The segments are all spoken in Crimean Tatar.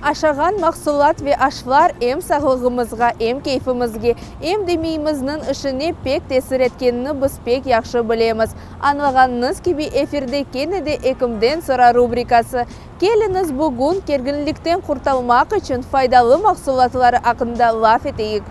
Aşağan mahsulat ve aşlar em sağlığımızğa, em keyfimizge, em de miyimizniñ işine pek tesir etkenini biz pek yahşı bilemiz. Añlağanıñız kibi, efirde kene de Ekimden sora rubrikası. Keliñiz, bugün kerginlikten qurtalmaq içün faydalı mahsulatlar aqqında laf eteyik.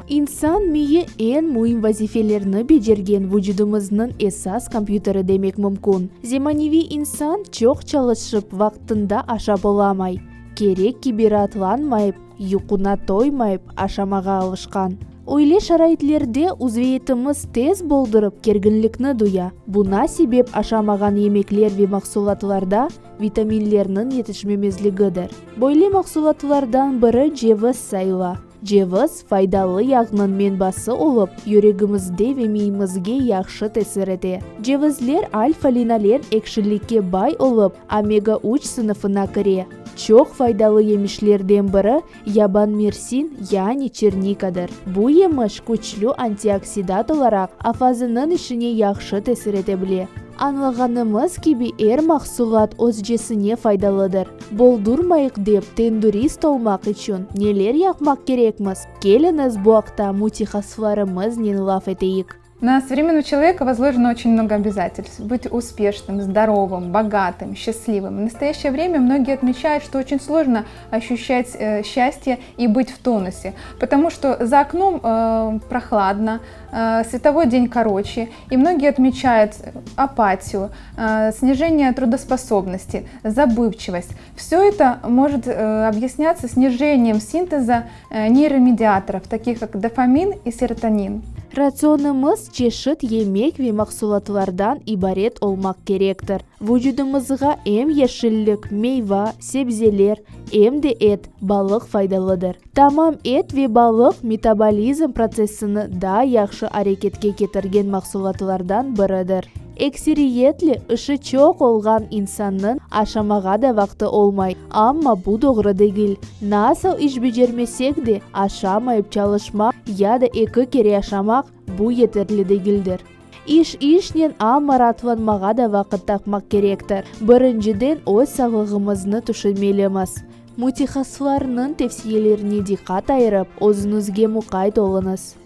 İnsan miyi eñ müim vazifelerni becergen vucudımıznıñ esas kompyuteri demek mümkün. Zemaneviy insan çoq çalışıp vaqtında aşap olamay, kerek kibi raatlanmayıp, yuquna toymayıp aşamağa alışqan. Öyle şaraitlerde uzviyetimiz tez boldurıp kerginlikni duya. Buna sebep aşamağan yemekler ve mahsulatlarda vitaminlerniñ yetişmemezligidir. Böyle mahsulatlardan biri ceviz sayıla. Ceviz, faydalı yağnıñ menbası olıp, yüregimizde ve miyimizge yahşı tesir ete. Cevizler alfa-linolen ekşilikke bay olıp, omega üç sınıfına kire. Çoq faydalı yemişlerden biri, yaban mersin, yani çernikadır. Bu yemiş küçlü antioksidat olaraq afazınıñ işine yahşı tesir ete bile. Añlağanımız kibi, er mahsulat özcesine faydalıdır. Boldurmayıq dep tendürist olmaq içün neler yapmaq kerekmiz? Keliñiz bu aqta mütehassıslarımıznen laf eteyik. На современного человека возложено очень много обязательств. Быть успешным, здоровым, богатым, счастливым. В настоящее время многие отмечают, что очень сложно ощущать э, счастье и быть в тонусе, потому что за окном э, прохладно, э, световой день короче, и многие отмечают апатию, э, снижение трудоспособности, забывчивость. Все это может э, объясняться снижением синтеза э, нейромедиаторов, таких как дофамин и серотонин. Ratsionımız çeşit yemek ve mahsulatlardan ibaret olmaq kerektir. Vucudımızğa em yeşillik, meyva, sebzeler, em de et, balıq faydalıdır. Tamam et ve balıq metabolizm protsessini daa yahşı areketke ketirgen mahsulatlardan biridir. Ekseriyetle işi çoq olğan insannıñ aşamağa da vaqtı olmay. Amma bu doğru degil. Nasıl iş becermesek de, aşamayıp çalışmaq ya da eki kere aşamaq, bu yeterli degildir. İş işnen, amma raatlanmağa da vaqıt tapmaq kerektir. Birinciden öz sağlığımıznı tüşünmelimiz. Mütehassıslarnıñ tevsiyelerine diqqat ayırıp, özüñizge muqayt oluñız.